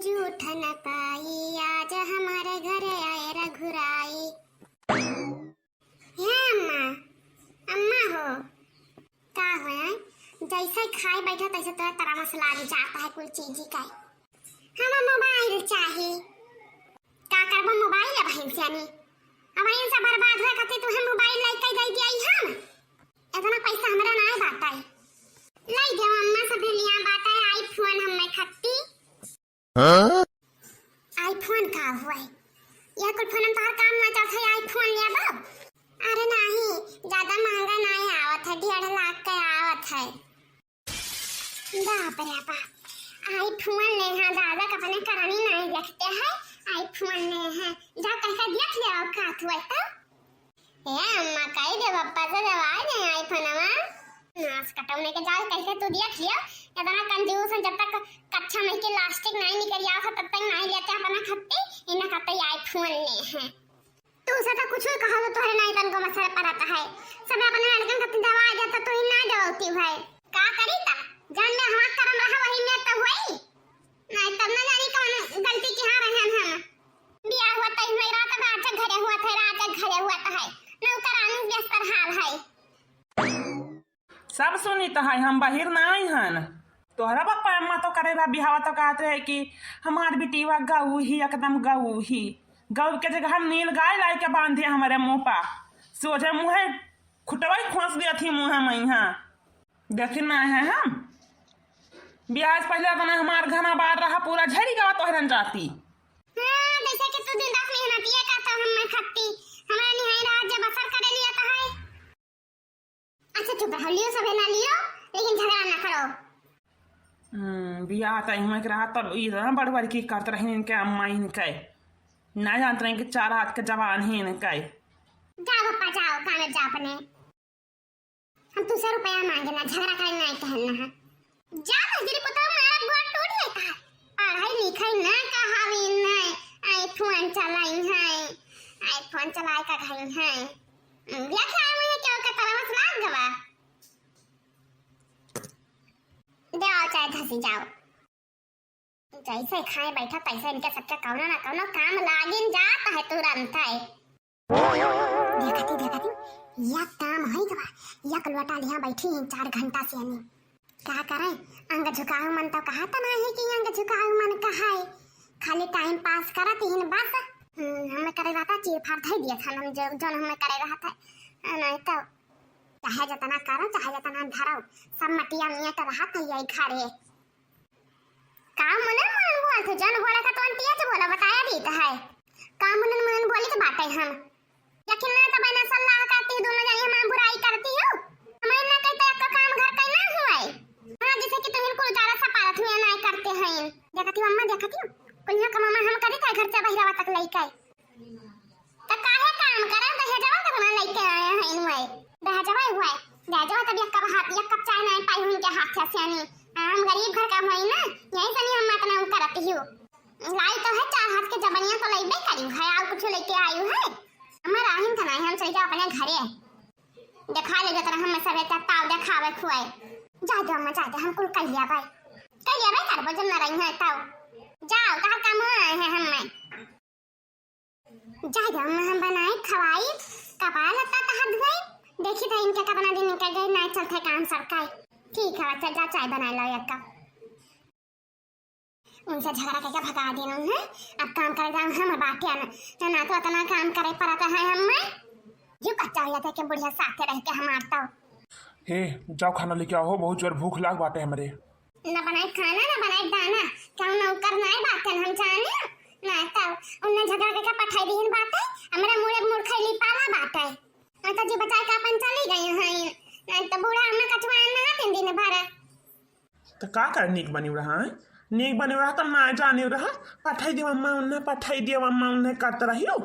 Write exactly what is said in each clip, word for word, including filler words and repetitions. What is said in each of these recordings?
जूठ न पाई, आज हमारे घर आए रघुराई। हे अम्मा, अम्मा हो, का होए? जैसे खाए बैठा तैसे तोरा तरमस लाग जाता है कुल चीजी का। हमें मोबाइल चाही। का करबो मोबाइल अब बहिन से आनी? अब बहिन से बर्बाद होए खातिर तुहे मोबाइल लइके दे दिया हम। इतना पैसा हमरा ना बाटे। लाई देवा अम्मा, सभे लिया बाटे iPhone हमें खत्ती। हाँ? iPhone का हुआ है? यह कुल फोन में तोहर काम ना चलत है, iPhone लेबो? अरे नाही, ज्यादा महंगा नाही आवत है, डेढ़ लाख का आवत है। बाप रे बाप, iPhone ले हैं दादा, कपने करानी नाही देखते हैं, iPhone ले हैं। जा कह के देख ले, औकात हुआ तो। ए अम्मा, कही दे पप्पा से देवाई दे iPhone वा। नास कटौने के जाल, कैसे तू देख लियो, इतना कंजूस है, जब तक कच्छा मई के lipstick नहीं निकल जाओ, तब तक नहीं लेते अपना खत्ती, इन्हें कहते iPhone ले हैं। तू से तो कुछ ही कहा तो तोहरे नहीं तनको मसर पड़ता है, सब अपने लड़कन खत्ती दवा जाता, तू ही ना दवाती है। का करी ता, जौन में हमार करम रहा वही में तो हुई। नहीं तब ना जानी कौन गलती किहाँ रहन हम। बियाह हुआ तई हुआ रात राजा घरे हुआ थे, राजा घरे हुआ तो है। नौकरानी व्यस्त हाल है। सब सुनी तो है, हम बहिर ना आई हन। तोहरा बापा अम्मा तो करे रहा बिहावा तो कहत रहे कि हमार बिटिया गऊ ही, एकदम गऊ ही। गऊ के जगह हम नील गाय लाई के बांधे हमारे मुंह पा। सोझे मुंहे खुटवाई खोस दिया थी मुंह में यहाँ। देखी ना है हम। बियाह से पहले अपना हमार घना बार रहा, पूरा झरी गवा तोहरन जाती। हाँ, जैसे कि तू दिन रात मेहनतिया का तो हम खत्ती, हमारा निहाई रात जब असर करे लिया तो है। अच्छा चुप रहो, लियो सभे ना लियो, लेकिन झगड़ा ना करो। हम्म, बियाह टाइम में रहा तब ई रहा बड़ बड़ की करत रही इनके अम्मा इनके। ना जानत रही कि चार हाथ के जवान ही इनके। जाओ पापा जाओ, काम जाओ अपने। हम तुझसे रुपया मांगे ना, झगड़ा करे ना कहना है। जा भजरी पुतवा मारा गोड़ टूट जाता है। पढ़ाई लिखाई ना कहावी ना, iPhone चलाई है, iPhone चलाए का घई है। हम्म, देख आए मुझे क्यों के तरह बस लाग गवा। जाओ चाहे धसी जाओ। जैसे खाए बैठा तैसे इनके सबके कौनो ना कौनो काम लागिन जात है तुरंत है। देखती देखती, या काम है गवा, या कलवटा लिया बैठी हैं चार घंटा से हमें। का करें, अंग झुकाऊ मन तो कहा तो ना है कि अंग झुकाऊ मन कहा है, खाली time pass करत ही बस। हम्म, हमें करे रहता चीर फाड़ धई दिया था, हम जो, जो हमें करे रहता है, नहीं तो चाहे जतना करो, चाहे जतना धरो, सब मटिया मिया तो रहत है यही घरे। का मनन मनन बोलत हो? जौन बोला का तौन तेज बोला, बताया दीत है। का मनन मनन बोली के बाटे हम। लेकिन ना तो बहना सल्लाह करती हो, दोनों जनी हमार बुराई करती हो। हमारे ना कही तो आपका काम घर का ना हुआ है। हाँ, जैसे कि तुम इनको उजाला सा पारत में ना करते हैं। देखती हो अम्मा, देखती हो। कुल्हिया का मामा हम करी था घर से बहिरावा तक लई के। त काहे काम करब? दहेजवा केतना लइके आए हैं इनवे? दहेजवा हुए, दहेजवा तब एक कप हाथ, एक कप चाय नाहीं पाई उनके हाथ से सियानी। हम गरीब घर का हुई ना, यही से नहीं हम इतना उ करत ही हूँ। लाई तो है चार हाथ के जबनिया तो लइबे करी है, और कुछ लेके आई है? हमारा आहिन का नहीं, हम चल जाओ अपने घरे। देखा ले जतरा हम सबे ताव देखावे खुआए। जा दो अम्मा, जा दो, हम कुल कह लिया भाई। कह लिया भाई, करबो जब न रही है तब। जाओ, कहाँ काम हुआ है हम में। जाए दे अम्मा, हम बनाए खवाई, कपार लत्ता तहार धोए। देखी तो इनके कितना दिन निकल गए, ना चलते काम सब का। ठीक है, अच्छा जा चाय बना लो एक कप। उनसे झगड़ा करके भगा देना उन्हें, अब काम करे जाओ हम बाटे ना, तो ना तो इतना काम करे पड़ता है हम में। यू कच्चा हो जाता है कि बुढ़िया साथे रह के हमार तो। हे, जाओ खाना लेके आओ, बहुत जोर भूख लाग बाटे हमरे। ना बनाए खाना, ना बनाए दाना, क्यों नौकर नाय बाटन हम जाने, ना तब उन्हें झगड़ा करके पठाई दीहिन बाटे, हमरा मुड़े मुड़ खैली पाला बाटे। ना तो जी बचाए का अपन चली गई हैं, ना तो बूढ़ा हमरा कछुआ ना तीन दिन भर। तो का कर नीक बनी रहा है, नीक बनी रहा तो ना जाने रहा, पठाई दियो अम्मा उन्हें, पठाई दियो अम्मा उन्हें करत रहियो।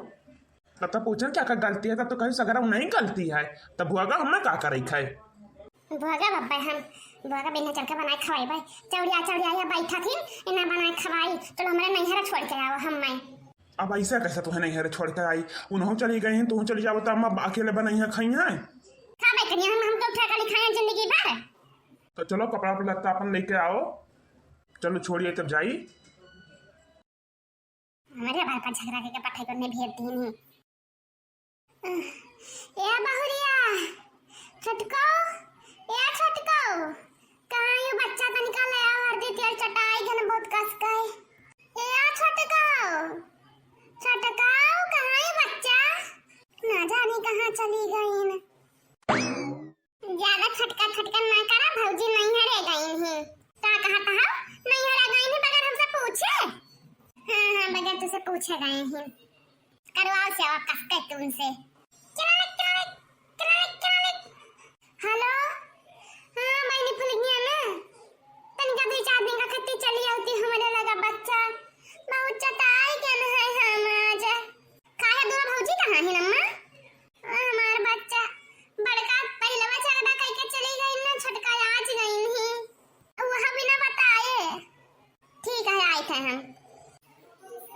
तब तो पूछन क्या का गलती है, तब तो कहीं सगरा नहीं गलती है, तब भुआगा हमें का करे खाए। भुआगा बब्बे हम, भुआगा बिना चल के बनाए खवाई भाई, चौड़िया चौड़िया या बैठा थी, इन्हें बनाए खवाई, चलो हमारे नैहरा छोड़ के आओ हम मैं। अब ऐसा कैसे तुम्हें नैहरा छोड़ के आई, उन्हों चली गई हैं, तुम चली जाओ तो हम अब अकेले बनाई है खाई हैं। खा बेकनी हम, हम तो ठेका लिखाए हैं जिंदगी भर। तो चलो कपड़ा लत्ता अपन लेके आओ, चलो छोड़िए तब जाई। हमरे बार पर झगड़ा के पठाई करने भेज दीन ही। ए बहुरिया, छोटको, ए छोटको, कहाँ यो बच्चा, तनिका ले आओ हरदी तेल चटाई गन बहुत कस के। ए छोटको, छोटको, कहाँ यो बच्चा? ना जानी कहाँ चली गईन। ज्यादा खटका खटका ना करा, भौजी नैहरे गईन ही। का कहत हौ? नैहरे गईन ही बगैर हमसे पूछे? हाँ, हाँ, बगैर तुझसे पूछे गईन ही। करवाओ सेवा कस के तुमसे। चला ले, चला ले, चला ले, चला ले। हेलो, हाँ, बहिनी फुलगिया ना, तनिका दुई चार दिन का खत्ती चली आउती हमरे लगा बच्चा। बहुत चटाई गन है हम आज। काहे दुनो भौजी कहाँ ही अम्मा? आ, हमार बच्चा, बड़का पहिलवा झगड़ा कइके चली गईन ना, छोटका आज गईन ही। वह बिना बताए। ठीक है, आइत है हम।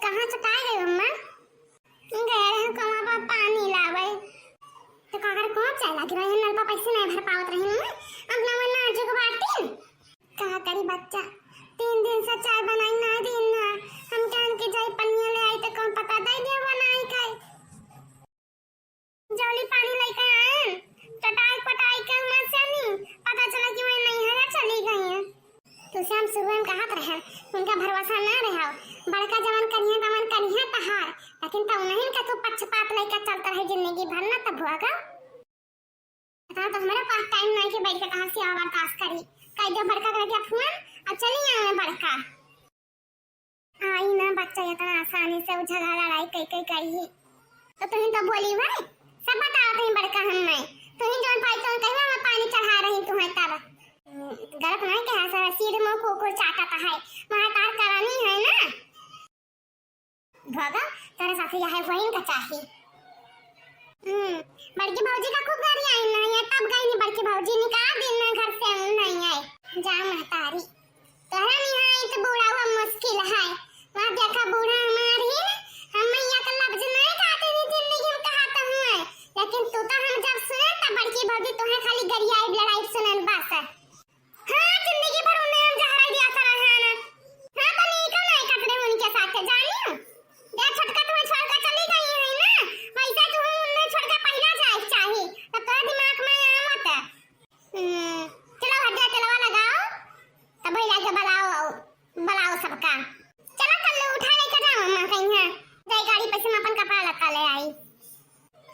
कहाँ चटाई गई अम्मा? गए रहे कुआं पर पानी लावे। तो का करे, कुआं चाहे लागी रहे, नल पर पैसे नहीं भर पावत रही ना। अपना मन नाजुक बाटी। का करी बच्चा, तीन दिन से चाय बनाई ना दिन ना। हम कहन के जाई पनिया ले आई तो कौन पता दे दिया बनाई खाई। जौली पानी लेके आएन, चटाई पटाई के हुआ से नहीं, पता चला कि वही नैहरा चली गई है। तुसे हम शुरू में कहत रहे, उनका भरोसा ना रहा। बड़का जवन करिहे तवन करिहे तहार, लेकिन तब नहीं का तू पक्षपात लेके चलत रहे जिंदगी भर ना, तब भोगा। इतना तो हमारे पास टाइम नहीं कि बैठ के कहाँ से आवा बर्दाश्त करी। कह दो बड़का करके फोन, अब चली आवे बड़का। आई ना बच्चा, इतना आसानी से उ झगड़ा लड़ाई कई कई कही। तो तुहिन तो बोली भाई, सब बताओ तुहिन बड़का हम मैं। तुहिन जौन पाई तौन कही, मैं पानी चढ़ा रही तुम्हें तब। हम्म, गलत नहीं कहा सर, सीध मुंह कुकुर चाटत है। वहाँ तार करानी है ना। भोगा, तोरे साथे यह वहीन का चाही। हम्म, बड़की भौजी का खूब गारी आई ना, ये तब गई नहीं बड़की भौजी, निकाल दिन ना घर से हम नहीं आए। जा महतारी, तोहरा निहाई तो बूढ़ा हुआ मुश्किल है। वहाँ देखा बूढ़ा हमार ही, हम मैया का लफ्ज नहीं कहते नहीं जिंदगी में कहा तो हुआ, लेकिन तू तो हम जब सुने तब बड़की भौजी तुम्हें खाली गरियाई लड़ाई सुनन बस। हाँ, जिंदगी भर उन्हें हम जहरा दिया सरा है ना। हाँ, तो नीका नहीं कतरे उनके साथ जानियो। दे छोटका तुम्हें छोड़ के चली गई है ना, वैसे तू उन्हें छोड़ के पहला जाए चाही, तो तोरा दिमाग में आवत। हम्म, चलो हट जा, तेलवा लगाओ, तब भैया के बुलाओ, बुलाओ सबका। चलो कल्लू उठा लेके जाओ अम्मा कहीं है, जाए गाड़ी पे से हम अपन कपड़ा लत्ता ले आई।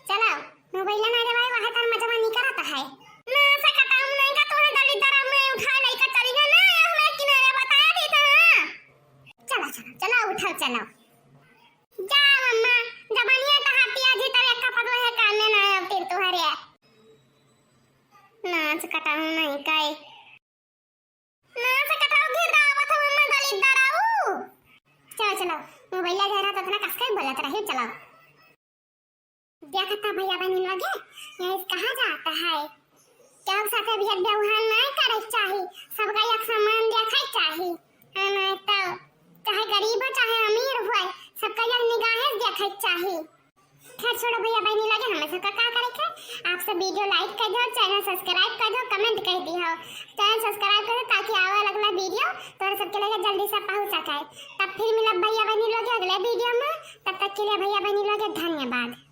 चलो, मोबाइल ना रे भाई, वहाँ तार मजवा नहीं करता है। ना से कटाऊ नहीं का, तोहे दलिद्दर में उठा लेके चली गई ना, हमें किनारे बताया दी था। चलो, चलो, चलो, उठाओ, चलो। जा मम्मा, जबानिया तो हाथी आजी तब एक कपड़ है कान में ना आती तुम्हारे। नाच कटाऊ नहीं काई। ना से कटाऊ गिर रहा, वो तो मम्मा दलिद्दर आऊ। चलो, चलो, मोबाइल ले रहा तो इतना कस के बोलत रही, चलो। देखता भैया बहनी लोग, ये कहा जाता है, केहू साथे भी व्यवहार नहीं करे के चाही, सबका एक समान देखे के चाही। हाँ, नहीं तो चाहे गरीब हो चाहे अमीर हो, सबका एक निगाहे से देखे के चाही। खैर छोड़ो भैया बहनी लोग, हमें सबका का करे के, आप सब वीडियो लाइक कर दो, चैनल सब्सक्राइब कर दो, कमेंट कर दी हो, चैनल सब्सक्राइब कर दो ताकि आवे वाला अगला वीडियो तोहरे सबके लगे जल्दी से पहुँच सके। तब फिर मिलब भैया बहनी लोग अगले वीडियो में, तब तक के लिए भैया बहनी लोग धन्यवाद।